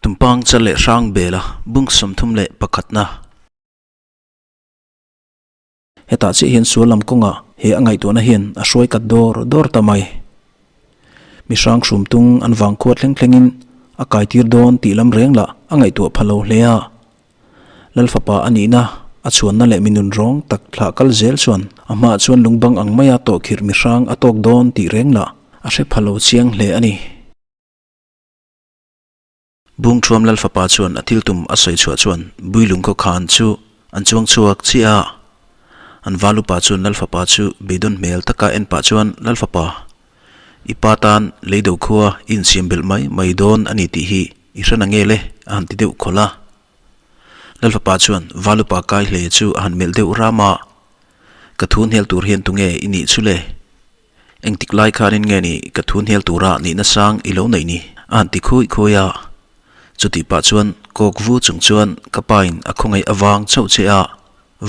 Tumpang chal leh hrang bela bung 31 na. Hetah chiah hian sual lam kawngah he a ngaihtuahna hian a hruai kat dawr dawr ta mai. Mi hrang hrum tung an vang khua thleng thlengin a kaitir dawn tih lam reng lah a ngaihtuah pha lo hle a. Lal fapa a nihna a chhuanna leh mi nun rawng tak thlah kal zel chuan a hmaah chuan lungbang ang maia tawhkhirh mi hrang a tawk dawn tih reng lah a hre pha lo chiang hle a ni. Bungthuam Lal fapa chuan a thil tum a sawi chhuah chuan Builung khaw khan chu an chuang chhuak chiah a. An val upa chuan Lal fapa chu beidawn hmel taka en pah chuan Lal fapa, i pa tan leido khua i insiam belh mai mai dawn a ni tih hi i hre na nge le a han ti deuh khawlh a. Lal fapa chuan val upa kai hle chu a han melh deuh ram a, Ka thu hnial tur hian tunge i nih chu le? Engtik lai khanin nge ni ka thu hnial tura nihna sang i lo neih ni? a han ti khui khui a. Chutih pah chuan kawk vu chung chuan ka pain a khawngaih avang chauh che a,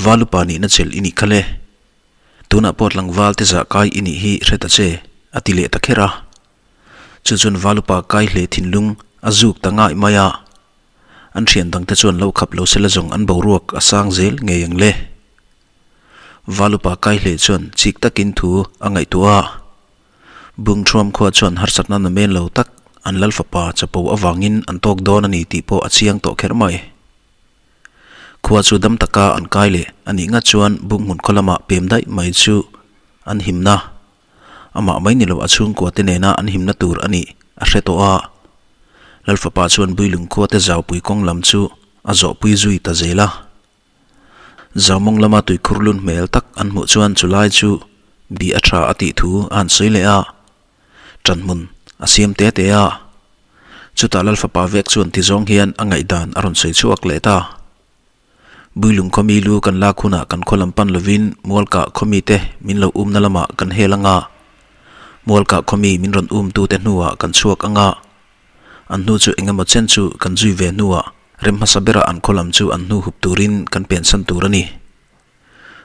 Valupa nihna chelh i nih kha le. Tunah pawh tlangval te zah kai i nih hi hre ta che, a ti leh ta kher a. Chu chuan Valupa kai hle thinlung a zuk ta ngaih mai a. An thian dangte chuan lo khap lo sela zawng an boruak a sang zel ngei ang le. Valupa Kaihleh chuan chik takin thu a ngaihtuah a. Bungthuam khua chuan harsatna na men lo tak an lal fapa chapo avangin an tawk dawn a ni tih pawh a chiang tawh kher mai. Khua chu dam taka an kai leh a nih ngat chuan Bunghmun khaw lamah pem daih mai chu an himna. Amah mai ni lo a chhungkua te nena an himna tur a nih a hre tawh a. Lal fapa chuan Builung khua te zaupui kawng lam chu a zawhpui zui ta zel a. Zaumawng lama tuikhur lun hmel tak an hmuh chuan chulai chu bi a tha a tih thu a han sawi leh a, ṭanhmun a siam te te a. Chutah Lal fapa vek chuan ti zawng hian a ngaihdan a rawn sawi chhuak leh ta. Builung khawmi lu kan lak hunah kan khaw lam pan lovin Mualkah khawmite min lo umna lamah kan hel anga, Mualkah khawmi min rawn umtute hnuah kan chhuak anga, An hnu chu eng emaw chen chu kan zui ve hnuah rem hmasa berah an khaw lam chu an hnu hup turin kan pensan tur a ni.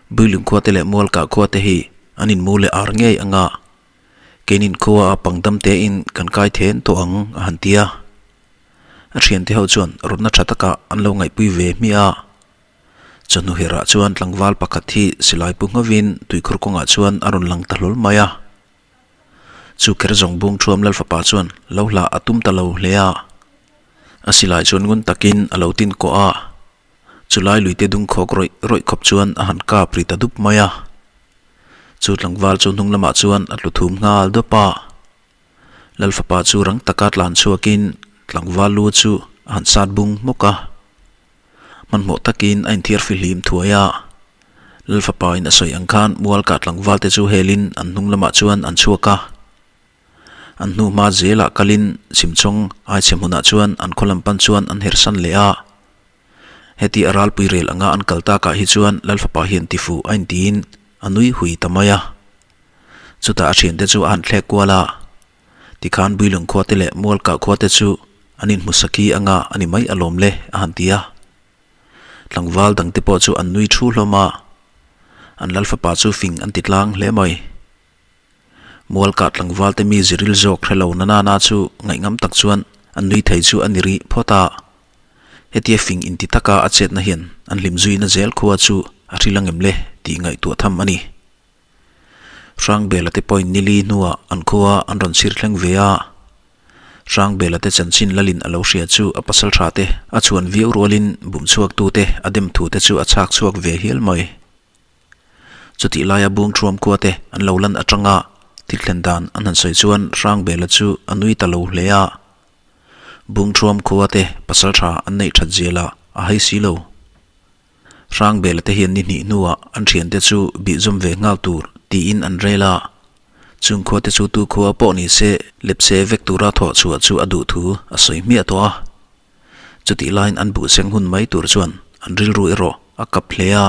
Builung khua te leh Mualkah khua te hi an inmu leh ar ngei anga keinin khua a pangdam tein kan kai then tawh ang a han ti a. A thiante ho chuan rawtna tha takah an lo ngaihpui ve hmiah a. Chawhnu herah chuan tlangval pakhat hi silai pu nghovin tuikhur kawngah chuan a rawn lang ta hlawl mai a. Chu kher zawng bung thuam Lal fapa chuan lo hlah a tum ta lo hle a. A silai chuan ngun takin a lo tin kawh a. Chulai luite dung khawk rawih rawih khawp chuan a han kap ri ta dup mai a. Chu tlangval chu hnung lamah chuan a tlu thum nghal dawp a. Lal fapa chu rang taka tlan chhuakin tlangval lu chu a han sat bung hmawk a. Hmanhmawh takin a inthiar fihlim thuai a. Lal fapa in a sawi ang khan mual kah tlangval te chu helin an hnung lamah chuan an chhuak a. An hnu hma zelah kalin chhimchawng aichhe hmunah chuan an khaw lam pan chuan an hersan leh a. Heti a ralpui rel anga an kal takah hi chuan Lal fapa hian tifuh a intiin a nui hui ta mai a. Chutah a thiante chu a han thlek kual a. Tikhan Builung khua te leh Mualkah khua te chu an inhmu sakhi anga a ni mai alawm le a han ti a. Tlangval dangte pawh chu an nui thu hlawm a, an lal fapa chu fing an ti tlang hle mai. Mualkah tlangval te mi ziril zawk hre lo na nana chu ngaihngam tak chuan an nui thei chu a ni rih phawt a. Hetia fing inti taka a chetna hian an hlim zuina zel khua chu a hril angem le tih ngaihtuah tham a ni. Hrangbela te pawhin nili hnuah an khua an rawn chhir thleng ve a. Hrangbela te chanchin lalin a lo hria chu a pasal tha te a chhuan viau rualin bum chhuak tu te a dem thu te chu a chhak chhuak ve hial mai. Chutih laia bung thuam khua te an lo lan atanga thil thlen dan an han sawi chuan Hrangbela chu a nui ta lo hle a. Bung thuam khua te pasal tha an neih that zia lah a hai si lo. Hrangbela te hian ni hnih hnuah an thiante chu bih zawm ve nghal tur tiin an rel a. Chung khua te chu tu khua pawh ni se lepse vek tura thawh chhuah chu a duh thu a sawi hmiah tawh a. Chutih laiin an buh seng hun mai tur chuan an rilru erawh a kap hle a.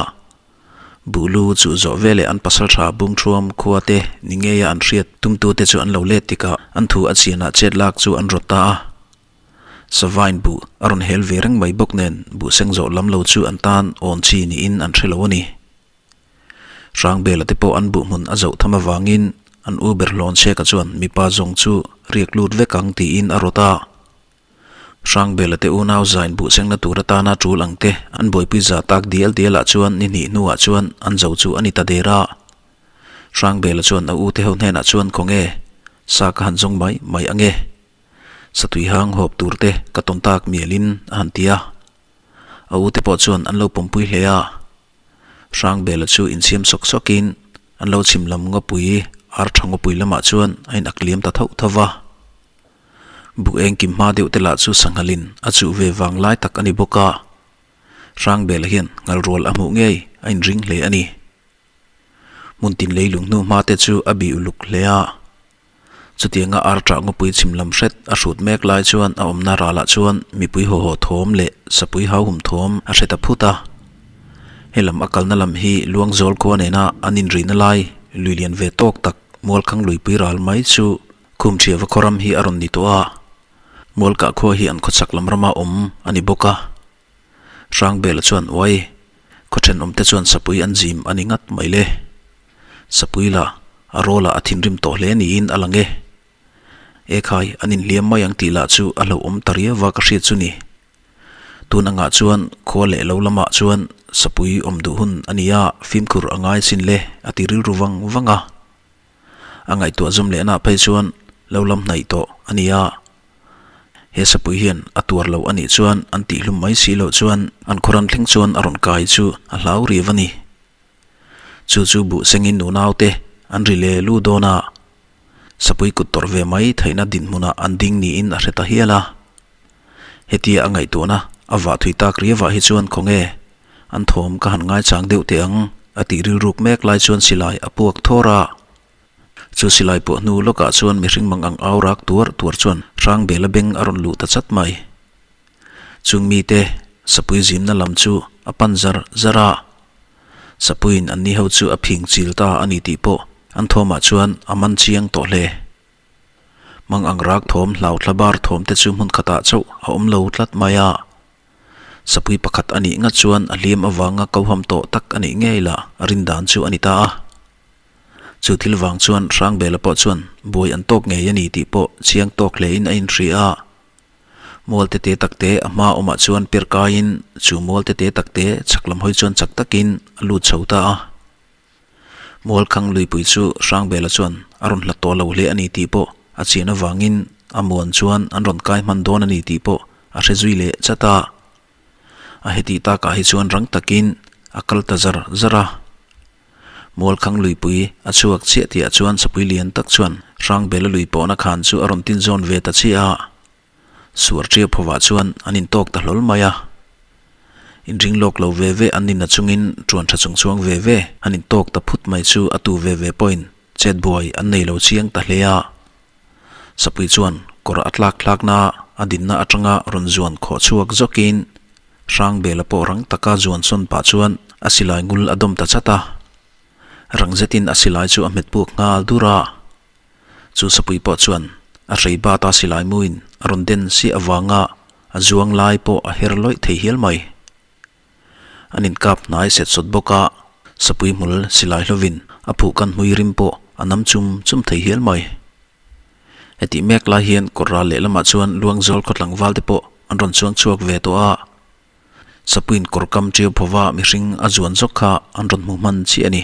Buh lu chu zawh veleh an pasal tha bung thuam khua te ni ngeia an hriat tumtute chu an lo let tikah an thu a chianah chet lak chu an rawt ta a. Savain buh a rawn hel ve reng mai bawk nen buh seng zawh lam lo chu an tan awn chi niin an hre lo a ni. Hrangbela te pawh an buh hmun a zoh tham avangin an u ber hlawn chheka chuan mipa zawng chu riak lut vek ang tiin a rawt a. Hrangbela te unau zain buh sengna tur atana tul ang te an buaipui za tak dial dial ah chuan ni hnih hnuah chuan an zo chu a ni ta der a. Hrangbela chuan a u te ho hnenah chuan khawnge sa ka han zawng mai mai ange. Satui hang hawp tur te ka tawn tak mialin a han ti a. A u te pawh chuan an lo pawmpui hle a. Hrangbela chu insiam sawk sawkin an lo chhim lam ngawpui ar tha ngawpui lamah chuan a in ak liam ta thauh thauh va. Buk engkim hma deuh te lah chu sanghalin a chuh ve vang lai tak a ni bawk a, Hrangbela hian ngalrual a hmuh ngei a inring hle a ni. Hmun tin leilung hnu hma te chu a bih uluk hle a, chutianga ar ṭah ngawpui chhim lam hret a hrut mek lai chuan a awmna ralah chuan mipui haw haw thawm leh sapui hauhum thawm a hre ta phut a. Helam a kalna lam hi Luangzawl khua nena an inrihna lai lui lian ve tawk tak Mualkhang luipui ral mai chu Khum Thiava khaw ram hi a rawn ni tawh a, Mualkah khua hi an khawchhak lam rama awm a ni bawk a. Hrangbela chuan uai, khaw thenawmte chuan sapui an zim a ni ngat mai le. Sapui lah a rawlah a thinrim tawh hle niin a lang e. Ekhai, an inhliam mai ang tih lah chu a hlauhawm ta riau va ka hriat chu ni. Tun angah chuan khua leh lo lamah chuan sapui awm duh hun a ni a, fimkhur a ngai sin le a ti rilru vang vang a. A ngaihtuah zawm lehna phei chuan lo lam hnaih tawh a ni a. He sapui hian a tuar lo a nih chuan an tihhlum mai si loh chuan an khawram thleng chuan a rawn kai chu a hlau riau a ni. Chu chu buh sengin nunaute an ri le lu dawn a, sapui kut tawrh ve mai theihna dinhmunah an ding niin a hre ta hial a. Hetia a ngaihtuahna a vah thui tak riauah hi chuan khawnge An thawm ka han ngaichang deuh teh ang, a tih rilruk mek lai chuan silai a puak thawr a. Chu silai puah hnu lawkah chuan mihring mang ang au rak tuar tuar chuan Hrangbela beng a rawn luh ta chat mai. Chung mite sapui zimna lam chu a pan zar zar a. Sapuiin anni ho chu a phing chil ta a ni tih pawh an thawmah chuan a man chiang tawh hle. Mang ang rak thawm hlau thla bar thawm te chu hmun khatah chauh a awm lo tlat mai a. Sapui pakhat a nih ngat chuan a hliam avanga koham tawh tak a nih ngei lah a rin dan chu a ni ta a. Chu thil vang chuan Hrangbela pawh chuan buai an tawk ngei a ni tih pawh chiang tawk hlein a inhria a. Mual te te tak te a hma awmah chuan per kaiin chu mual te te tak te chhak lam hawi chuan chak takin a lut chho ta a. Mualkhang luipui chu Hrangbela chuan a rawn hlat tawh lo hle a ni tih pawh a chian avangin a muan chuan an rawn kai hman dawn a ni tih pawh a hre zui leh chat a. A hetih takah hi chuan rang takin a kal ta zar zar a. Mualkhang luipui a chhuak chiah tihah chuan sapui lian tak chuan Hrangbela lui pawhna khan chu a rawn tin zawn ve ta chiah a. Suar ṭiap hovah chuan an intawk ta hlawl mai a. Inring lawk lo ve ve an nina chungin ṭuan ṭha chung chuang ve ve an intawk ta phut mai chu a tu ve ve pawhin chet buai an nei lo chiang ta hle a. Sapui chuan kawr a tlak thlakna a dinna aṭanga rawn zuan khawh chhuak zawkin Hrangbela pawh rang taka zuan sawn pah chuan a silai ngul a dawm ta chat a. Rang zetin a silai chu a hmet puk nghal dur a. Chu sapui pawh chuan a hrei bat a silai muin a rawn den siah avanga a zuang lai pawh a her lawih thei hial mai. An inkap hnai set sawt bawk a, sapui hmul silai hlovin a phuh kan hmui rim pawh a nam chum chum thei hial mai. Hetih mek lai hian kawr ral lehlamah chuan Luangzawl khaw tlangval te pawh an rawn chuang chhuak ve tawh a, sapuiin kawr kam ṭiau phawva mihring a zuan zawk kha an rawn hmu hman chiah a ni.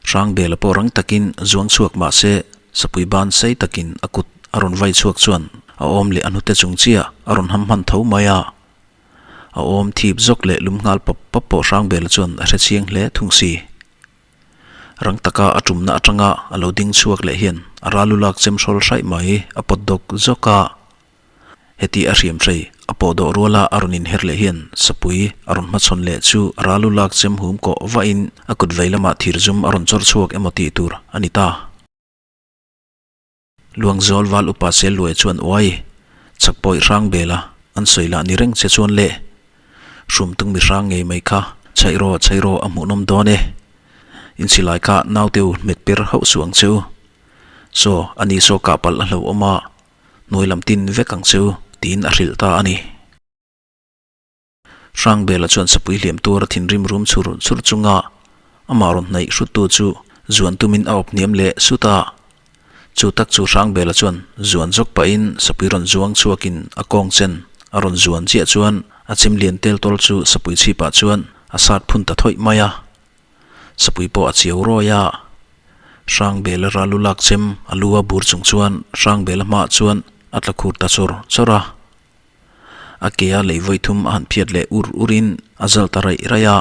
Hrangbela pawh rang takin zuang chhuak mah se, sapui ban sei takin a kut a rawn vai chhuak chuan a awm leh a hnute chung chiah a rawn ham hman tho mai a. A awm thip zawk leh lum nghal pawp pawp pawh Hrangbela chuan a hre chiang hle thung si. Rang taka a tumna atanga a lo ding chhuak leh hian a ralu lak chem hrawl hraih mai a pawt dawk zawk a. Heti a hriam hrei a pawh dawh ruala a rawn inher leh hian sapui a rawn hmachhawn leh chu ralu lak chem hum kawh vahin a kut vei lamah thir zum a rawn chawr chhuak emaw tih tur a ni ta. Luangzawl val upa sel luai chuan uai chak pawih hrang bel a, an sawi lah ni reng che chuan le hrum tung mi hrang ngei mai kha chhaih rawh chhaih rawh a hmuhnawm dawn e. Insilai kha naute u hmet per hauh suh ang che u. Saw a ni saw kah palh a hlauhawm a. Hnuai lam tin vek ang chu, tiin a hrilh ta a ni. Hrangbela chuan sapui hliam tuar a thinrim rum chhur chhur chunga amah rawn hnaih hruttu chu zuan tumin a awp hniam leh sut a. Chu tak chu Hrangbela chuan zuan zawk pahin sapui rawn zuang chhuakin a kawng chen a rawn zuan chiah chuan a chim lian tel tawl chu sapui chhipah chuan a sat phun ta thawih mai a. Sapui pawh a chiau rawi a. Hrangbela ral lu lak chem a lu a bur chung chuan Hrangbela hmaah chuan a tla khur ta chawr chawr a. A ke a lei vawi thum a han phiat leh ur urin a zal ta raih raih a.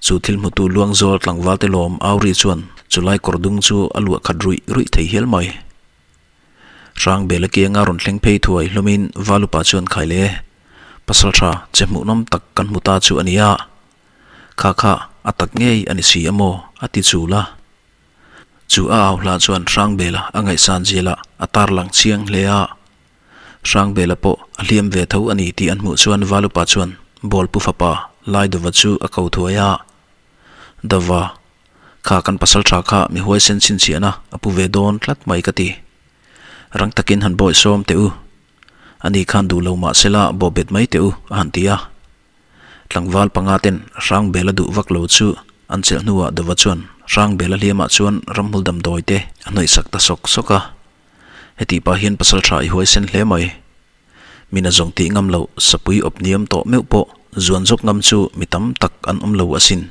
Chu thil hmutu luang zawl tlangval te lawm Auri chuan chulai kawr dung chu a luah khat ruih ruih thei hial mai. Hrangbela kianga rawn thleng phei thuai hlawmin Valupa chuan khai le, Pasal tha che hmuhnawm tak kan hmu ta chu a nia. Kha kha a tak ngei a ni si amaw a ti chul a. Chu a au hla chuan Hrangbela a ngaihsan zialah a tarlang chiang hle a. Hrangbela pawh a hliam ve tho a ni tih an hmuh chuan Valupa chuan Bawlpu fapa Laidova chu a ko thuai a. Dava, kha kan pasal tha kha mi huaisen chhinchhiahna a pu ve dawn tlat mai ka ti. Rang takin han bawih sawm teh u. Ani khan duh lo mah sela bawhbet mai teh u a han ti a. Tlangval panga ten Hrangbela duh vak lo chu an chelh hnuah Dava chuan Hrangbela hliamah chuan ramhmul damdawi te a hnawihsak ta sawk sawk a. Heti pah hian pasal tha i huaisen hle mai. Min a zawng tih ngam loh sapui awp niam tawh meuh pawh zuan zawk ngam chu mi tam tak an awm lo asin.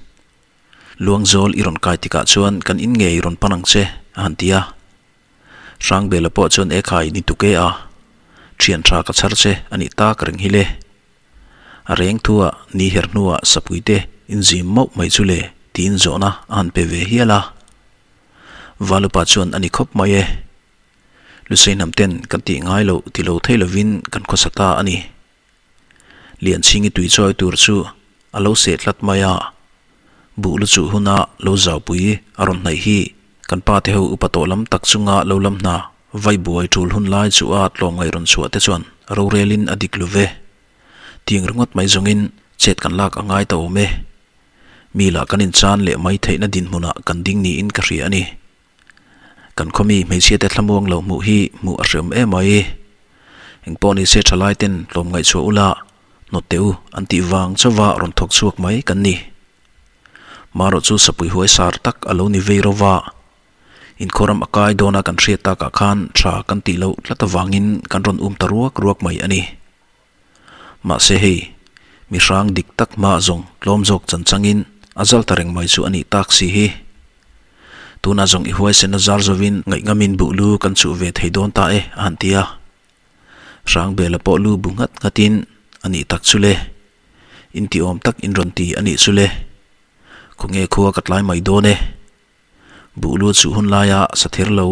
Luangzawl i rawn kai tikah chuan kan in ngei rawn pan ang che a han ti a. Hrangbela pawh chuan e khai ni tuk e a, thian tha ka chhar che a nih tak reng hi le. A reng thuah ni her hnuah sapui te inzim mauh mai chu le tiin zawhna a han pe ve hial a. Valupa chuan a ni khawp mai e. Lusei hnam ten kan tih ngai loh ti lo thei lovin kan khawsa ta a ni. Lianchhingi tui chawi tur chu a lo seh tlat mai a. Buh lu chuh huna lo zaupui a rawn hnaih hi kan pa te ho upa tawh lam tak chunga lo lam hna vai buai tul hun lai chu a tlawm ngaih rawn chhuah te chuan rorelin a dik lu ve. Tiang ringawt mai zawngin chet kan lak a ngai ta awm e. Mi lah kan inchan leh mai theihna dinhmunah kan ding niin ka hria a ni. Kan khawmi hmeichhia te thlamuang lo hmuh hi hmuh a hreawm em mai. Engpawh ni se thalai ten tlawm ngaihchhuah ula hnawt teh u an tih vang chauva rawn thawk chhuak mai kan ni. Marawh chu sapui huai sar tak a lo ni vei rova. Inkhawram a kai dawna kan hriat takah khan tha kan tih loh tlat avangin kan rawn um ta ruak ruak mai a ni. Mahse hei, mi hrang dik tak hma zawng tlawm zawk chan changin a zal ta reng mai chu a nih tak si hi. Tunah zawng i huaisen a zar zovin ngaihngamin buh lu kan chuh ve thei dawn ta e a han ti a. Hrangbela pawh lu bu nghat nghatin a nih tak chu le. Intiawm tak in rawn ti a nih chu le. Khawnge khua ka tlai mai dawn e. Buh lu chuh hun laia sather lo,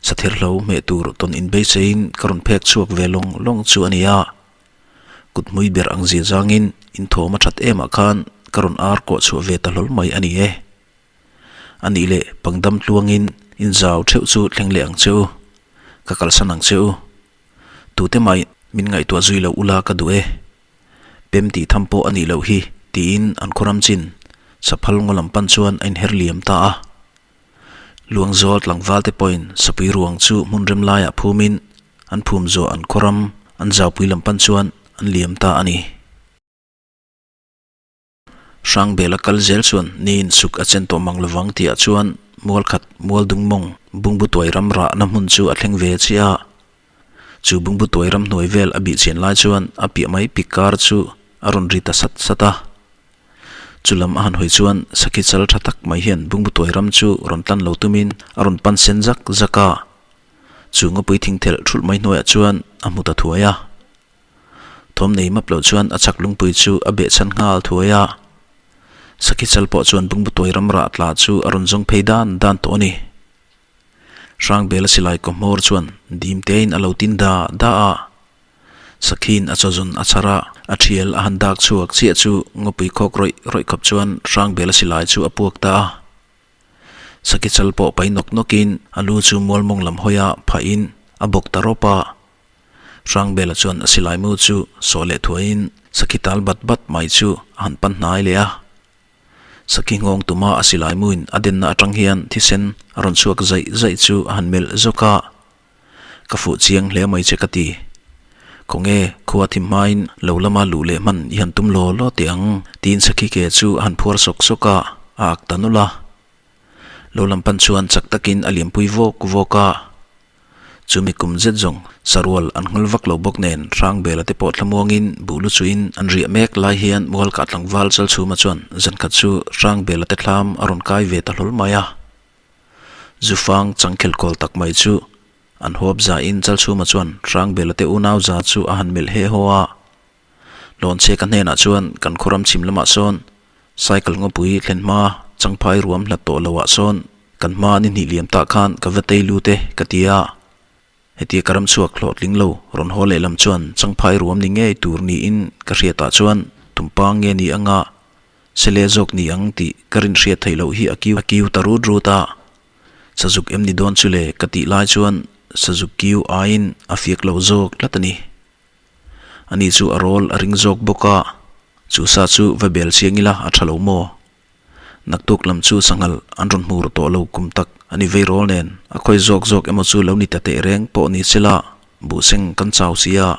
sather hlo hmeh tur tawn inbeiseiin ka rawn phek chhuak ve lawng lawng chu a ni a. Kut hmui ber ang zia zangin inthawm a that emah khan ka rawn ar kawh chhuah ve ta hlawl mai a ni e. A nih leh pangdam tluangin inzau theuh chu thleng leh ang che u, ka kalsan ang che u. Tute mai min ngaihtuah zui loh ula ka duh e. Pem tih tham pawh a nih loh hi tiin an khawram chin saphal ngaw lam pan chuan a inher liam ta a. Luangzawl tlangval te pawhin sapui ruang chu hmun rem laiah phumin an phum zawh an khawram an zaupui lam pan chuan an liam ta a ni. Hrangbela kal zel chuan niin suk a chen tawh mang lovang tihah chuan mual khat mual dung mawng bungbu tuai ram rahna hmun chu a thleng ve chiah a. Chu bungbu tuai ram hnuai vel a bih chian lai chuan a piah mai pik kar chu a rawn ri ta sat sat a. Chu lam a han hawi chuan sakhi chal tha tak mai hian bungbu tuai ram chu rawn tlan lo tumin a rawn pan sen zak zak a. Chu ngawpui thing thelh thulh mai hnuaiah chuan a hmu ta thuai a. Thawm nei map loh chuan a chak lungpui chu a behchhan nghal thuai a. Sakhi chal pawh chuan bungbu tuai ram rah tla chu a rawn zawng phei dan dan tawh a ni. Hrangbela silai kaw hmawr chuan dim tein a lo tin da da a. Sakhiin a chawzun a chhar a, a thial a han dak chhuak chiah chu ngawpui khawk rawih rawih khawp chuan Hrangbela silai chu a puak ta a. Sakhi chal pawh pai nawk nawkin a lu chu mualmawng lam hawia phahin a bawk ta rawp a. Hrangbela chuan a silai mu chu sawh leh thuaiin sakhi tal bat bat mai chu a han pan hnai leh a. Sakhi nghawng tuma a silai muin a denna atang hian thisen a rawn chhuak zaih zaih chu a han melh zawk a, Ka fuh chiang hle mai che ka ti. Khawnge khua thim hmain lo lama luh leh hman i han tum law law teh ang tiin sakhi ke chu a han phuar sawk sawk a, a ak ta nawlh a. Lo lam pan chuan chak takin a liampui vawk vawk a. Chumi kum zet zawng sarual an nghal vak lo bawk nen Hrangbela te pawh thlamuangin buh lu chuin an riah mek lai hian Mualkah tlangval Chalchhuma chuan zankhat chu Hrangbela te thlam a rawn kai ve ta hlawl mai a. Zufang changkhel kawl tak mai chu an huap zain Chalchhuma chuan Hrangbela te unau za chu a han melh he haw a. Lawnchhe ka hnenah chuan kan khawram chhim lamah sawn cycle ngawpui thlen hma changphai ruam hlat tawh loah sawn kan hma ni hnih liam tah khan ka va tei lut e ka ti a. Hetia ka ram chhuak hlawhtling lo rawn haw lehlam chuan changphai ruam ni ngei tur niin ka hriatah chuan tumpang nge ni anga sele zawk ni ang tih ka rin hriat theih loh hi a kiu a kiu ta rut rut a. Sazuk em ni dawn chu le ka tih lai chuan sazuk kiu aiin a fiak lo zawk tlat a ni. Ani chu a rawl a ring zawk bawk a, chu sa chu va bel chiang ila a tha lo maw? Naktuk lam chu sanghal an rawn hmu ru tawh lo kum tak a ni vei rawl nen a khawi zawk zawk emaw chu lo ni ta teh reng pawh ni sela buhseng kan chau si a,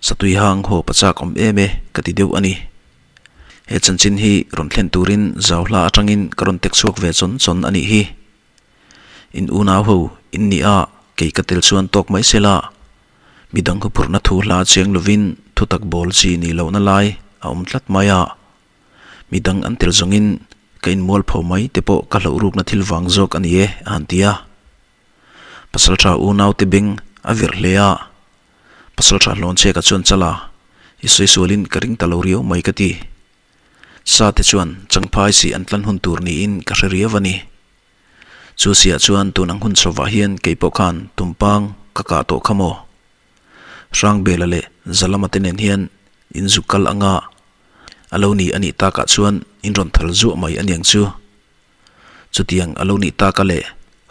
satui hang haw pachak awm em e ka ti deuh a ni. He chanchin hi rawn thlen turin zau hla atangin ka rawn tek chhuak ve chawn chawn a nih hi. In unau ho in ni a, kei ka tel chuan tawk mai sela Midang huphurhna thu hla chiang lovin thutak bawl chi nih lohna lai a awm tlat mai a. Midang an tel zawngin ka inmualpho mai te pawh ka hlauh rukna thil vang zawk a ni e, a han ti a. Pasaltha unaute beng a virh hle a. Pasaltha Hlawncheka chuan chala i sawi sualin ka ring ta lo riau mai ka ti. Sa te chuan changphai si an tlan hun tur niin ka hre riau a ni. Chu siah chuan tun ang hun chhovah hian kei pawh khan tumpang ka kah tawh kha maw? Hrangbela leh Zalama te nen hian in zuk kal anga a lo ni a nih takah chuan in rawn thal zuah mai a niang chu. Chutiang a lo nih taka leh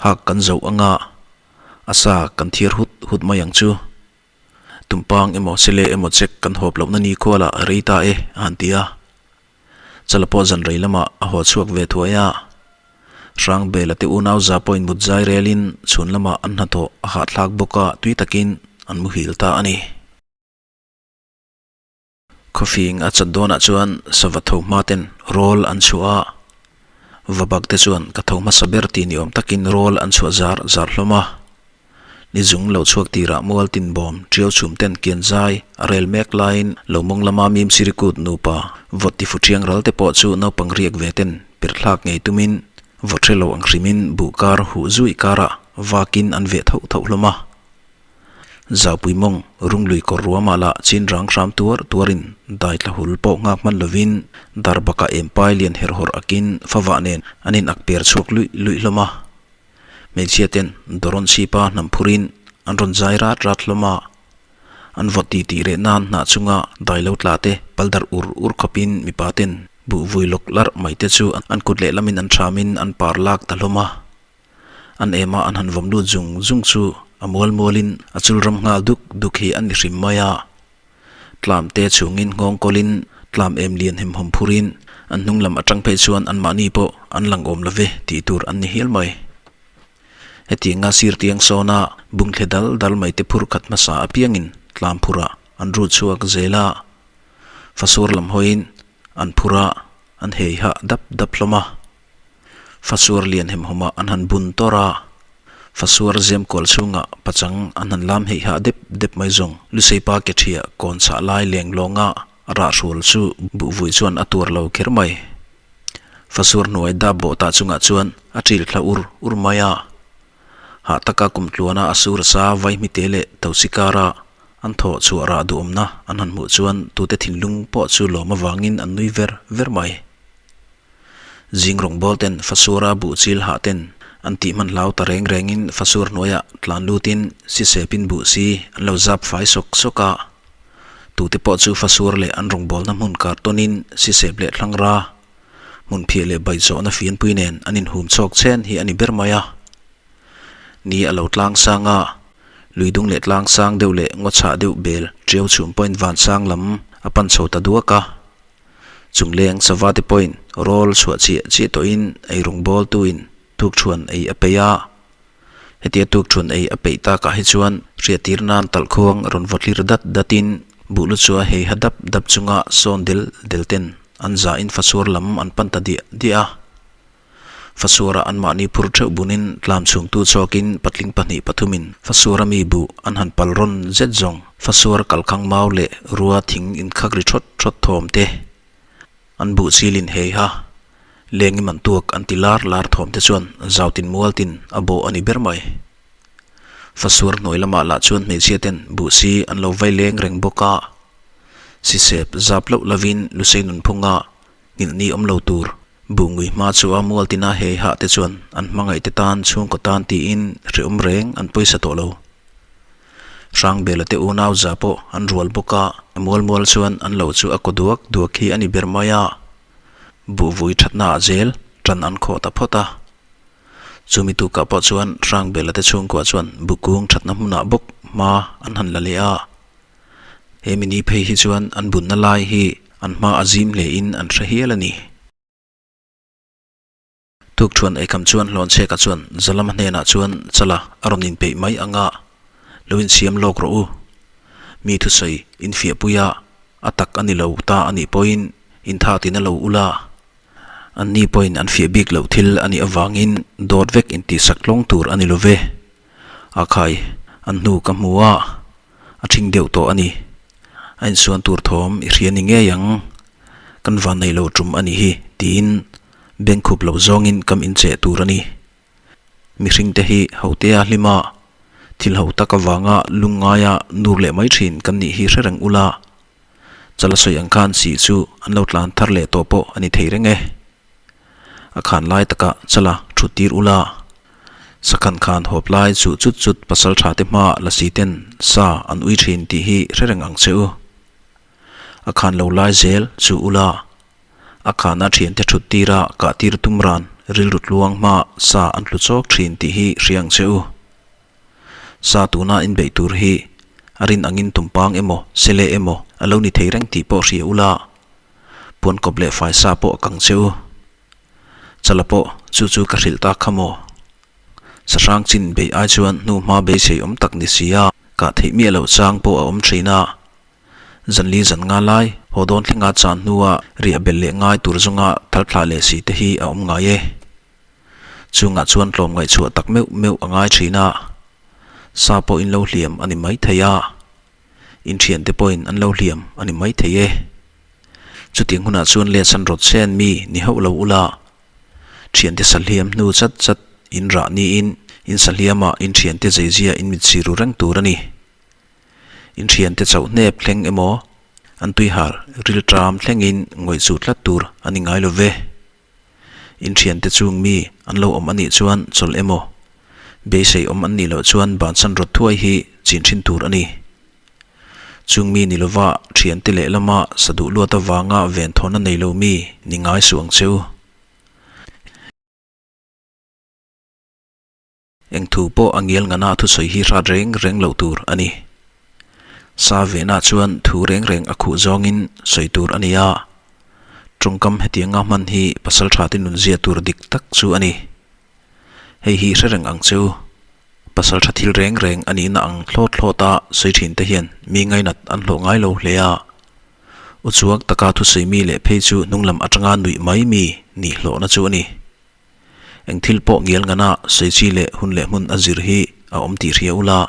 hak kan zoh anga a sa kan thiar hut hut mai ang chu. Tumpang emaw sele emaw check kan hawp lohna ni khualah a rei ta e a han ti a. Chala pawh zan rei lamah a haw chhuak ve thuai a. Hrangbela te unau za pawhin mut zai relin chhun lamah an hnathawh a hahthlak bawk a, tui takin an muhil ta a ni. Khawfing a chat dawnah chuan sava tho hma ten rawl an chhuah a, vabak te chuan ka tho hmasa ber tih ni awm takin rawl an chhuah zar zar hlawm a. Ni zung lo chhuak tirah mual tin bawm ṭiau chhum ten kian zai a rel mek laiin lo mawng lama mim sirikut nupa vawt ti fu ṭhiang ral te pawh chu naupang riak ve ten pirthlak ngei tumin vawt hre lo ang hrimin buh kar huh zui karah vakin an veh thauh thauh hlawm a. Zaupui mawng runglui kawr ruamah lah chin rang hram tuar tuarin dai tla hul pawh nghak hman lovin dar bakah empai lian her hawrh akin favah nen an in ak per chhuak luih luih hlawm a. Hmeichhia ten Doron chhipa hnam phurin an rawn zai rat rat hlawm a, an vawt ti tih reh nan hnah chunga dai lo tla te pal darh ur ur khawpin mipa ten buh vui lawk larh mai te chu an kut lehlamin an thamin an par lak ta hlawm a. An ema an han vawm lut zung zung chu a mual mualin a chul ram nghal duk duk hi an ni hrim mai a. Tlam te chhungin nghawng kawlin tlam em lian hemhawm phurin an hnung lam atang phei chuan anmahni pawh an lang awm love tih tur an ni hial mai. Hetianga sir tiang sawna bungthle dal dal mai te phur khat hmasa apiangin tlam phurah an rut chhuak zel a, fasur lam hawiin an phur a, an hei hah dap dap hlawm a. Fasuar lian hemhawmah an han bun tawr a, fasuar zem kual chhungah pachang an han lam heih hah dep dep mai zawng. Luseipa ke thiah kawn chhah lai leng lawnga rah hrual chu buhvui chuan a tuar lo kher mai. Fasuar hnuai dap bawh tah chungah chuan a ṭil thla ur ur mai a. Hah taka kum tluana a sur sa vaihmite leh tosi kara an thawh chhuah rah duhawmna an han hmuh chuan tute thinlung pawh chu lawm avangin an nui ver ver mai. Zing rawngbâwl ten Fasura buh chil hah ten an tih hman hlau ta reng rengin Fasur hnuaiah tlan lutin sisepin buh si an lo zap fai sawk sawk a. Tute pawh chu Fasur leh an rawngbâwlna hmun kar tawnin sisep leh thlangra, hmun phiah leh baihzawhna fianpui nen an inhum chhawk chhen hi a ni ber mai a. Ni a lo tlang sang a, lui dung leh tlang sang deuh leh ngaw chhah deuh bel ṭiau chhum pawhin van sang lam a pan chho ta duak a. Chungleng sava te pawhin rawl chhuah chiah chiah tawhin ei rawngbâwl tuin tukthuan ei a peih a. Hetia tukthuan ei a peih takah hi chuan hriattir nan talhkhuang rawn vawtlir dat datin buh lu chua hei ha dap dap chunga sawn del del ten an zahin fasuar lam an pan ta diah diah a. Fasuara anmahni phur theuh bunin tlam chhungtu chhuakin patling pahnih pathumin Fasuara mi buh an han pal rawn zet zawng. Fasuar kalkhang mau leh rua thing inkhak ri thawt thawt thawm te an buh chilin heiha leng i man tuak an ti lar lar thawm te chuan zautin mualtin a bawh a ni ber mai. Fasuar hnuai lamah lah chuan hmeichhia ten buh si an lo vai leng reng bawk a, sisep zap loh lovin Lusei nunphunga nghilhni awm lo tur buh ngui hma chu a mual tina hei hah te chuan an hmangaih te tan chhungkaw tan tiin hrehawm reng an pawisa tawh lo. Hrangbela te unau za pawh an rual bawk a, a mual mual chuan an lo chu a kaw duak duak hi a ni ber mai a, buh vui thatna ah zel tan an khawh ta phawt a. Chumi tukah pawh chuan Hrangbela te chhungkua chuan buh kung thatna hmunah bawk hma an han la leh a. He mini phei hi chuan an bunna lai hi an hma a zim hle in an hre hial a ni. Tukṭhuan eikham chuan Hlawnchheka chuan Zalama hnenah chuan Chala a rawn inpeih mai ang a, lo insiam lawk rawh u. Mi thusawi infiahpui a, a tak a ni lo ta a nih pawhin intha tina lo ula. Anni pawhin an fiah bik loh thil a nih avangin dawt vek intihsak tlawng tur a ni lo ve. A khai, an hnu ka hmu a, a ṭhing deuh tawh a ni. A insuan tur thawm i hria ni ngei ang, kan van nei lo ṭum a nih hi, tiin bengkhup lo zawngin kam incheh tur a ni. Mihringte hi hotea hlima thil ho tak avanga lungngaia nur leh mai ṭhin kan nih hi hre reng ula, Chala sawi ang khan sih chu an lo tlan thar leh tawh pawh a ni thei reng e. A khan lai takah chala thut tir ula, sakhan khan hawp lai chuh chut chut pasal tha te hma lasi ten sa an ui thin tih hi hre reng ang che u. A khan lo lai zel chuh ula, a khana thiante thut tira kah tir tum ran rilru tluang hma sa an tlu chawk thin tih hi hria ang che u. Sa tuna inbeih tur hi a rin angin tumpang emaw, sele emaw a lo ni thei reng tih pawh hria ula, puan kawp leh fai sa pawh a kang che u. Chala pawh chu chu ka hrilh tak kha maw? Sahrang chin beih ai chuan hnu hma beisei awm tak ni si a, kah theih miah loh chang pawh a awm thin a. Zanli zan nga lai, haw dawn thlenga chan hnua riah belh leh ngai tur zawnga thal thlah leh si te hi a awm ngai e. Chungah chuan tlawm ngaihchhuah tak meuh meuh a ngai thin a, sa pawh in lo hliam a ni mai thei a, in thiante pawhin an lo hliam a ni mai thei e. Chutiang hunah chuan letsan rawt chen mi ni hauh lo ula, thiante sa hliam hnu chat chat in rah niin in sa hliamah in thiante zeizia in mit siru reng tur a ni. In thiante chauh hnep thleng emaw, an tuihal rilṭam thlengin ngawih chu tlat tur a ni ngai lo ve. Inthiante chung mi an lo awm a nih chuan chawlh emaw, beisei awm an nih loh chuan bansan rawt thuai hi chin thin tur a ni. Chung mi ni lova thiante lehlama sa duh luat avanga venthawna nei lo mi ni ngai suh ang che u. Eng thu pawh a ngial ngana thusawi hi hrat reng reng loh tur a ni. Sa vehna chuan thu reng reng a khuh zawngin sawi tur a ni a, tawngkam hetianga hman hi pasal thate nunzia tur dik tak chu a ni. Hei hi hre reng ang che u, pasal tha thil reng reng a nihna ang thlawt thlawta sawi thin te hian mi ngainat an hlawh ngai lo hle a, uchuak taka thusawi mi leh phei chu hnunglam atanga nuih mai mi nih hlawhna chu a ni. Eng thil pawh ngial ngana sawi chi leh hun leh hmun a zir hi a awm tih hria ula,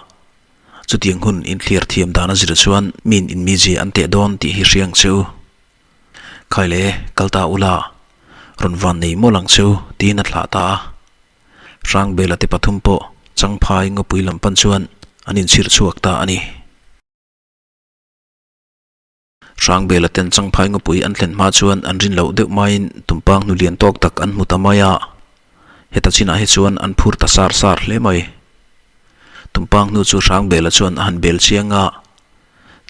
chutiang hun inthliar thiam dan a zir chuan min inmizia an teh dawn tih hi hria ang che u. Khai le, kal ta ula, rawn van nei mawlh ang che u, tiin a thlah ta a. Hrangbela te pathum pawh Changphai ngawpui lam pan chuan an inchhir chhuak ta a ni. Hrangbela ten Changphai ngawpui an thlen hma chuan an rin loh deuh maiin tumpang hnu lian tawk tak an hmu ta mai a, heta chinah hi chuan an phur ta sar sar hle mai. Tumpang hnu chu Hrangbela chuan a han bel chiang a,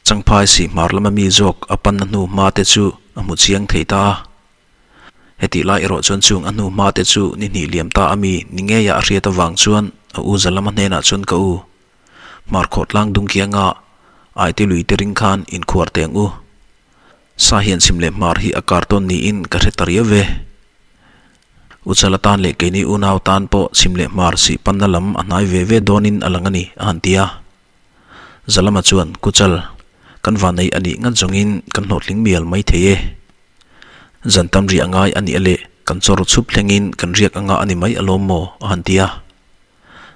Changphai si hmar lama mi zawk a panna hnu hma te chu a hmu chiang thei ta a. Hetih lai erawh chuan chung a hnu hma te chu ni hnih liam ta a mi ni ngeia a hriat avang chuan a u Zalama hnenah chuan ka u Hmarkhawh tlang dung kianga Aite lui te ring khan inkhuar teh ang u. Sa hian chhim leh hmar hi a kar tawn niin ka hre ta riau ve. U Chala tan leh keini unau tan pawh chhim leh hmar sih panna lam a hnai ve ve dawnin a lang a ni, a han ti a. Zalama chuan, Ku Chal, kan vanei a nih ngat zawngin kan hlawhtling mial mai thei e. Zan tam rih a ngai a nih a leh. Kan chawr chhup thlengin kan riak anga a ni mai alawm maw? a han ti a.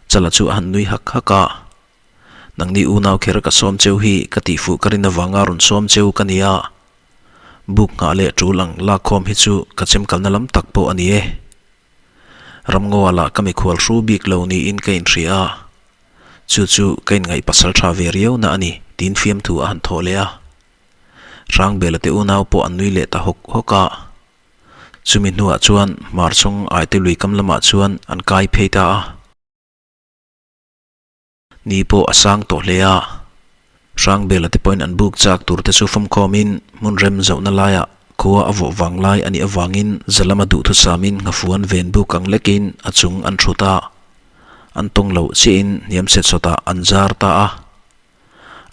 Chala chu a han nui hak hak a. Nangni unau kher ka sawm cheu hi ka tihfuh ka rin avanga rawn sawm cheu ka ni a. Buk nghah leh tul ang lakkhawm hi chu ka chemkalna lam tak pawh a ni e. Ramngawa lah ka mikhual hru bik lo niin ka inhria a. Chu chu ka inngaih pasal tha ve riau na a ni tiin fiamthu a han thawh leh a. Hrangbela te unau pawh an nui leh ta hawk hawk a. Chumi hnuah chuan hmar chhung aite lui kam lamah chuan an kai phei ta a. Ni pawh a sang tawh hle a. Hrangbela te pawhin an buk chak tur te chu fawmkhawmin hmun rem zohna laiah khua a vawh vang lai a nih avangin za lama duhthusamin nghafuan ven buk ang lekin a chung an thut a. An tawng loh chiahin hniam set sawtah an zar ta a.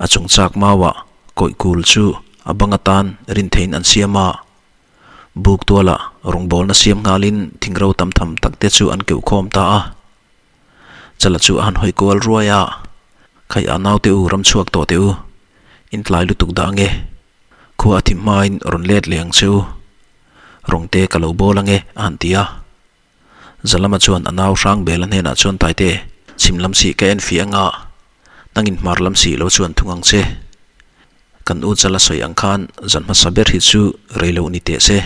A chung chak mauah kawih kul chu a bang atan rin theiin an siam a. Buk tualah rawngbawlna siam nghalin thingro tam tham tak te chu an keuh khawm ta a. Chala chu a han hawi kual ruai a, Khai a naute u ram chhuak tawh teh u, in tlai lutuk dah ange, khua a thim hmain rawn let leh ang che u, rawngte ka lo bawl ange a han ti a. Zalama chuan a nau Hrangbela hnenah chuan Taite, chhim lam sih ka en fih anga, nangin hmar lam sih lo chuan thung ang che. Kan u Chala sawi ang khan zan hmasa ber hi chu rei loh ni teh se.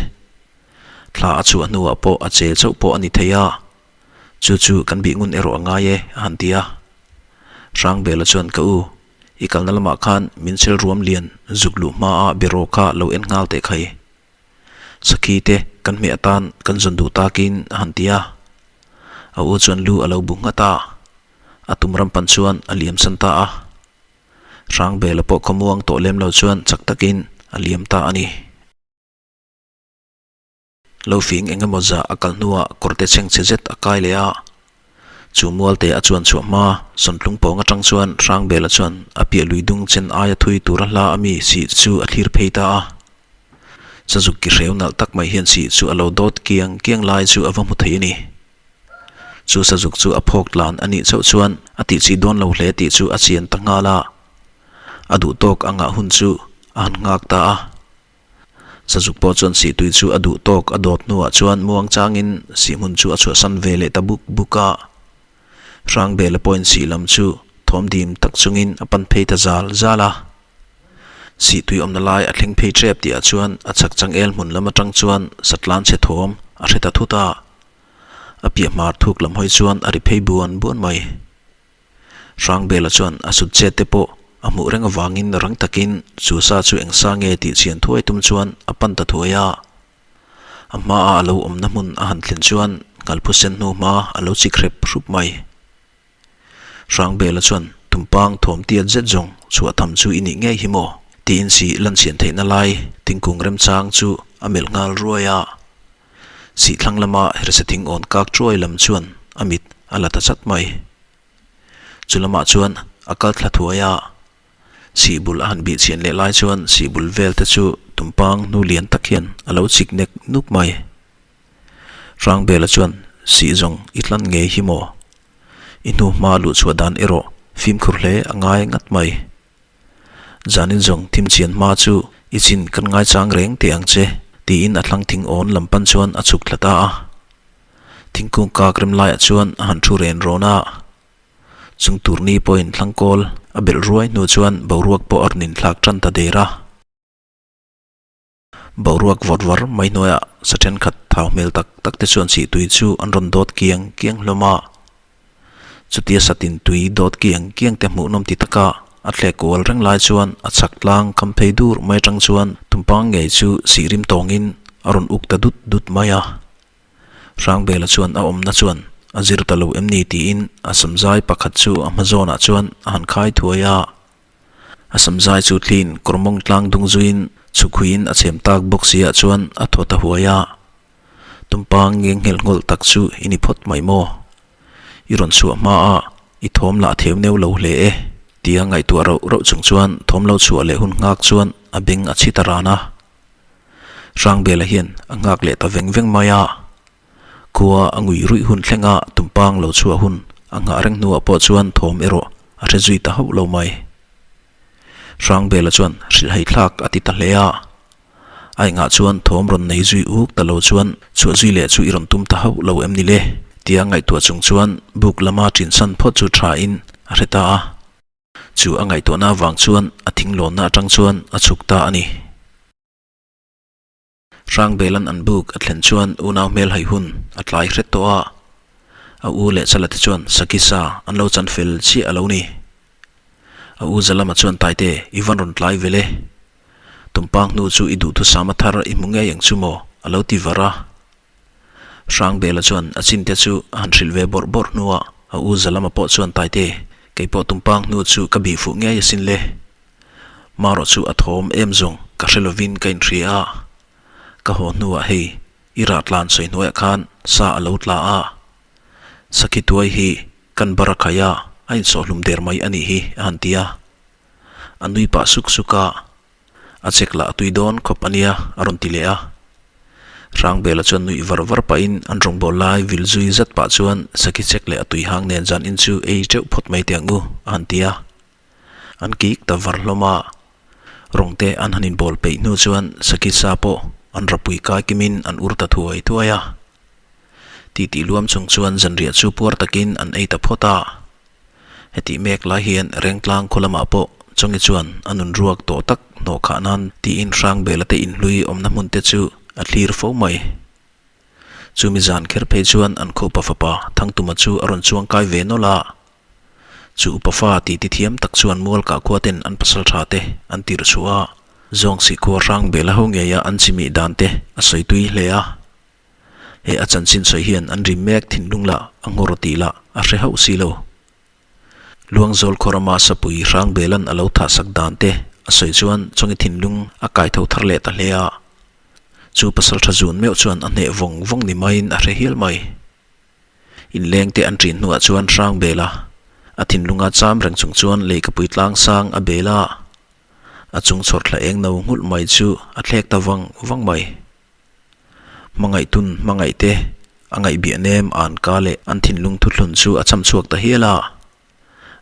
Thla a chhuah hnuah pawh a che chauh pawh a ni thei a, Chu chu kan bih ngun erawh a ngai e, a han ti a. Hrangbela chuan ka u, i kalna lamah khan min sel ruam lian zuk luh hmaa beraw kha lo en nghal teh khai. Sakhi te kan hmeh atan kan zawn duh takin a han ti a. A u chuan lu a lo bu nghat a, a tum ram pan chuan a liam san ta a. Hrangbela pawh khawmuang tawh lem lo chuan chak takin a liam ta a ni. Lo fing eng emaw zah a kal hnuah kawrte chhengchhe zet a kai leh a. Chu mualte a chuan chhuah hma, Sawntlung pawng atang chuan Hrangbela chuan a piah lui dung chen aia thui tura hla a mi sih chu a thlir phei ta a. Sazuk ki hreu nalh tak mai hian sih chu a lo dawt kiang kiang lai chu a va hmu thei a ni. Chu sazuk chu a phawk tlan a nih chauh chuan a tih chi dawn lo hle tih chu a chian ta nghal a. A duh tawk a ngah hun chu a han nghak ta a. Sazuk pawh chuan sihtui chu a duh tawk a dawt hnuah chuan muang changin sihhmun chu a chhuahsan ve leh ta buk buk a. Hrangbela pawhin sih lam chu thawm dim tak chungin a pan phei ta zal zal a. Sihtui awmna lai a thleng phei tep tihah chuan a chhak changel hmun lam atang chuan satlan chhe thawm a hre ta thut a. A piah hmar thuk lam hawi chuan a ri phei buan buan mai. Hrangbela chuan a sut chet te pawh a hmuh reng avangin rang takin chu sa chu eng sa nge tih chhian thuai tum chuan a pan ta thuai a. A hmaa a lo awmna hmun a han thlen chuan ngalphu sen hnu hma a lo chik hrep hrup mai. Hrangbela chuan tumpang thawm tiat zet zawng chhuah tham chu i nih ngei hi maw? tiin si lan chhian theihna lai thingkung remchang chu a melh nghal ruai a. Sihthlang lama hersa thing awn kak chuai lam chuan a mit a la ta chat mai. Chu lamah chuan a kal thla thuai a, sihbul a han bih chhian leh lai chuan sihbul vel te chu tumpang hnu lian tak hian a lo chik nek nuk mai. Hrangbela chuan sih zawng i tlan ngei hi maw? I hnu hma luh chhuah dan erawh fimkhur hle a ngai ngat mai. Zanin zawng thim chian hma chu i chin kan ngaichang reng teh ang che, tiin a thlang thing awn lam pan chuan a chhuk thla ta a. Thingkung kak rem laiah chuan a han thu ren rawn a. Chung tur ni pawhin thlang kawl a belh ruai hnu chuan boruak pawh a rawn inthlak tan ta der a. Boruak vawt var mai hnuaiah sa thenkhat thau hmel tak tak te chuan sihtui chu an rawn dawt kiang kiang hlawm a. Chutia satin tui dawt kiang kiang te hmuhnawm ti taka a thlek kual reng lai chuan a chhak tlang kham phei dur mai atang chuan tumpang ngei chu sih rim tawngin a rawn uk ta dut dut mai a. Hrangbela chuan a awmna chuan a zir ta lo em ni tiin a samzai pakhat chu a hma zawnah chuan a han khai thuai a. A samzai chu thlin kawrmawng tlang dung zuiin chhukhuiin a chhem tak bawk si ah chuan a thaw ta huai a. Tumpang ngeng nghelh nghawlh tak chu i ni phawt mai maw? I rawn chhuah hma a, i thawm lah theu neu lo hle e, tia ngaihtuah rauh rauh chung chuan thawm lo chhuah leh hun nghak chuan a beng a chhi ta ran a. Hrangbela hian a nghak leh ta veng veng mai a. Khua a ngui ruih hun thlenga tumpang lo chhuah hun a nghah reng hnuah pawh chuan thawm erawh a hre zui ta hauh lo mai. Hrangbela chuan hrilhhai thlak a ti ta hle a. A engah chuan thawm rawn nei zui uk ta lo chuan chhuah zui leh chu i rawn tum ta hauh lo em ni le? Tia ngaihtuah chung chuan buk lama ṭinsan phawt chu ṭha in a hre ta a. Chu a ngaihtuahna avang chuan a thinglawnna aṭang chuan a chhuk ta a ni. Hrangbelan an buk a thlen chuan unau hmel hai hun a tlai hret tawh a, a u leh Chala te chuan Sakisa an lo chan fel chiah a lo ni. A u Zalama chuan Taite i van rawn tlai vel e. Tumpang hnu chu i duhthusam a thar i hmu ngei ang chu maw a lo ti var a. Hrangbela chuan a chinte chu a han hrilh ve bawrh bawrh hnuah a u Zalama pawh chuan Taite kei pawh tumpang hnu chu ka bih fuh ngei asin le. Marawh chu a thawm em zawng ka hre lovin ka inhria a, ka haw hnuah hei i rah tlan sawi hnuaiah khan sa a lo tla a, Sakhi tuai hi kan bar a khai a, a insawhhlum der mai a nih hi a han ti a. A nui pah suk suk a, a chek lah a tui dawn khawp a nia a rawn ti leh a. Hrangbela chuan nuih var var pahin an rawngbâwl lai vil zui zat pah chuan Sakhi chek leh a tui hang nen zan in chu ei teuh phawt mai teh ang u a han ti a. An kik ta var hlawm a, rawng te an han inbawl peih hnu chuan Sakhi sa pawh an rapui kai kimin an ur ta thuai thuai a. Titi luam chung chuan zanriah chu puar takin an ei ta phawt a. Hetih mek lai hian Rengtlang khaw lamah pawh Chawngi chuan a nun ruak tawh tak hnawh khah nan tiin Hrangbela te inhlui awmna hmun te chu a thlir fo mai. Chumi zan kher phei chuan an khupa fapa Thangtuma chu a rawn chuang kai ve nawlh a. Chu upa fa tih ti thiam tak chuan mual kah khua ten an pasal tha te an tirh chhuah a, zawng sih khua hrang bel a ho ngei a an chimih dan te a sawi tui hle a. He a chanchin sawi hian an rim mek thinlung lah a nghawr tih lah a hre hauh si lo. Luangzawl khaw rama sapui hrang belan a lo thah sak dan te a sawi chuan chawngi thinlung a kai tho thar leh ta hle a. Chu pasal tha zun meuh chuan a hneh vawng vawng ni maiin a hre hial mai. Inleng te an ṭin hnuah chuan hrang bel a, a thinlunga cham reng chung chuan leikapui tlang sang a bel a, a chung chhawr thla eng no nghulh mai chu a thlek ta vang vang mai. Hmangaihtun hmangaihte a ngaihbiah nem an ka leh an thinlung thuthlun chu a cham chhuak ta hial a,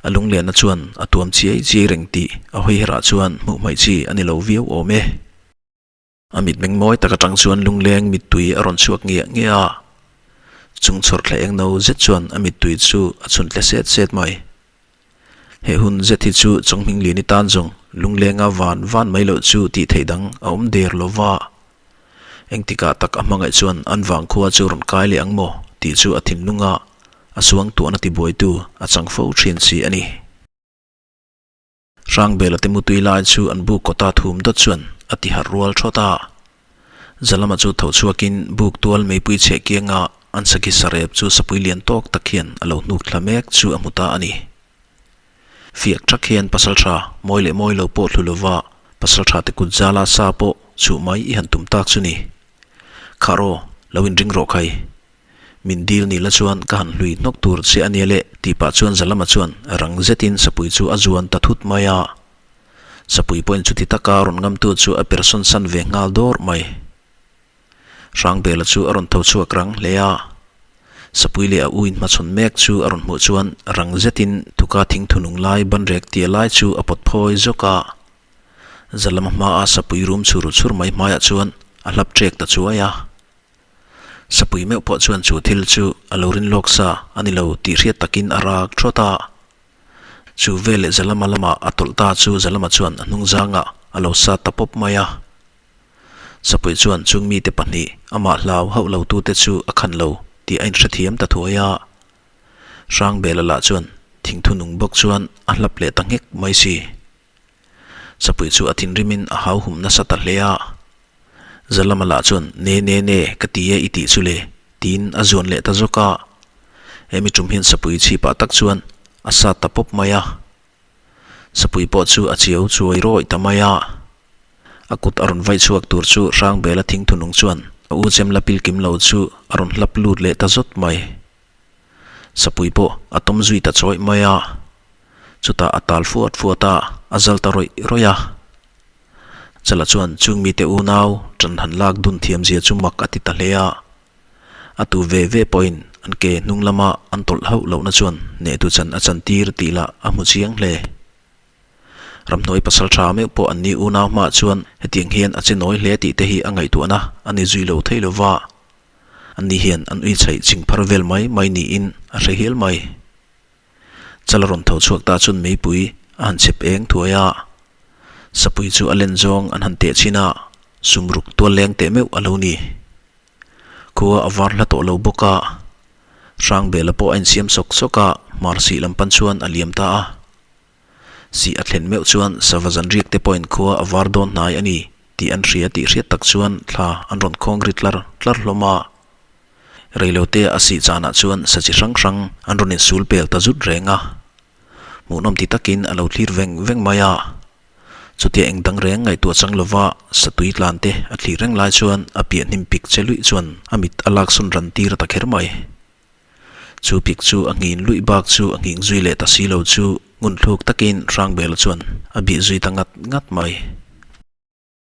a lunglianna chuan a tuam chiai chiai reng tih a hawi herah chuan hmuh hmaih chi a ni lo viau awm e. A mitmeng mawi tak atang chuan lungleng mittui a rawn chhuak ngiah ngiah a, chung chhawr thla eng no zet chuan a mittui chu a chhun tle set set mai. He hun zet hi chu Chawnghming Liani tan zawng lunglenga van van mai loh chu tih theih dang a awm der lo va. Engtikah tak a hmangaih chuan an vangkhua chu rawn kai leh ang maw tih chu a thinlunga a suangtuahna tibuaitu a chang fo thin si a ni. Hrangbela te mutui lai chu an buk kawta thum dawt chuan a ti harh rual thawt a. Zalama chu tho chhuakin buk tual meipui chheh kianga an sakhi sarep chu sapui lian tawk tak hian a lo hnuk thla mek chu a hmu ta a ni. Fiak thak hian pasaltha mawi leh mawi lo pawh thlu lova pasaltha te kut zala sa pawh chhuh mai i han tum tak chu ni. Khah raw, lo inring rawh khai. Min dil ni la chuan ka han hlui hnawk tur che a nia le tih pah chuan Zalama chuan rang zetin sapui chu a zuan ta thut mai a. Sapui pawhin chuti taka rawn ngamtu chu a per sawn san ve nghal dawr mai. Hrangbela chu a rawn tho chhuak rang hle a. Sapui leh a u inhmachhawn mek chu a rawn hmuh chuan rang zetin thuka thingthunung lai banrek tia lai chu a pawt phawi zawk a. Zalama hmaa sapui rum chhur chhur mai hmaiah chuan a hlap ṭek ta chuai a. Sapui meuh pawh chuan chu thil chu a lo rin lawk sa a ni lo tih hriat takin a rak thawt a. Chu veleh Zalama lamah a tawlh ta chu Zalama chuan a hnung zangah a lo sat ta pawp mai a. Sapui chuan chung mite pahnih amah hlau hauh lo tute chu a khan lo tih a inhrethiam ta thuai a. Hrangbela lah chuan thingthu nung bawk chuan a hlap leh ta nghek mai si. Sapui chu a thinrimin a hauhum nasa ta hle a. Zalama lah chuan, Ne ne ne, ka ti e i tih chu le, tiin a zuan leh ta zawk a. Hemi tum hian sapui chhipah tak chuan a sat ta pawp mai a. Sapui pawh chu a chiau chuai rawih ta mai a. A kut a rawn vaih chhuak tur chu Hrangbela thingthunung chuan a u chem la pil kim lo chu a rawn hlap lut leh ta zawt mai. Sapui pawh a tawm zui ta chawih mai a. Chutah a tal fuat fuat a, a zal ta rawih rawih a. Chala chuan chung mite unau ṭan han lak dun thiam zia chu mak a ti ta hle a. A tu ve ve pawhin an ke hnung lama an tawlh hauh lohna chuan hnehtu chan a chantir tih lah a hmu chiang hle. Ramhnuai pasal tha meuh pawh an ni unau hmaah chuan hetiang hian a che nawi hle tih te hi a ngaihtuahna a ni zui lo thei lo va. Anni hian an ui chhaih ching phar vel mai mai niin a hre hial mai. Chala rawn tho chhuak ta chuan meipui a han chep eng thuai a. Sapui chu a len zawng an han teh chhin a, sumruk tual leng teh meuh a lo ni. Khua a var hla tawh lo bawk a, Hrangbela pawh a insiam sawk sawk a, hmar sih lam pan chuan a liam ta a. Sih a thlen meuh chuan sava zan riak te pawhin khua a var dawn hnai a ni tih an hria tih hriat tak chuan thla an rawn khawng ri tlar tlar hlawm a. Reilote a sih chanah chuan sa chi hrang hrang an rawn insul pel ta zut reng a. Hmuhnawm ti takin a lo thlir veng veng mai a. Chutia eng dang reng ngaihtuah chang lova satui tlan te a thlir reng lai chuan a piah hnim pik che luih chuan a mit a laksawn ran tir ta kher mai. Chu pik chu a nghin luih bak chu a nghing zui leh ta si lo chu ngunthluk takin Hrangbela chuan a bih zui ta ngat ngat mai.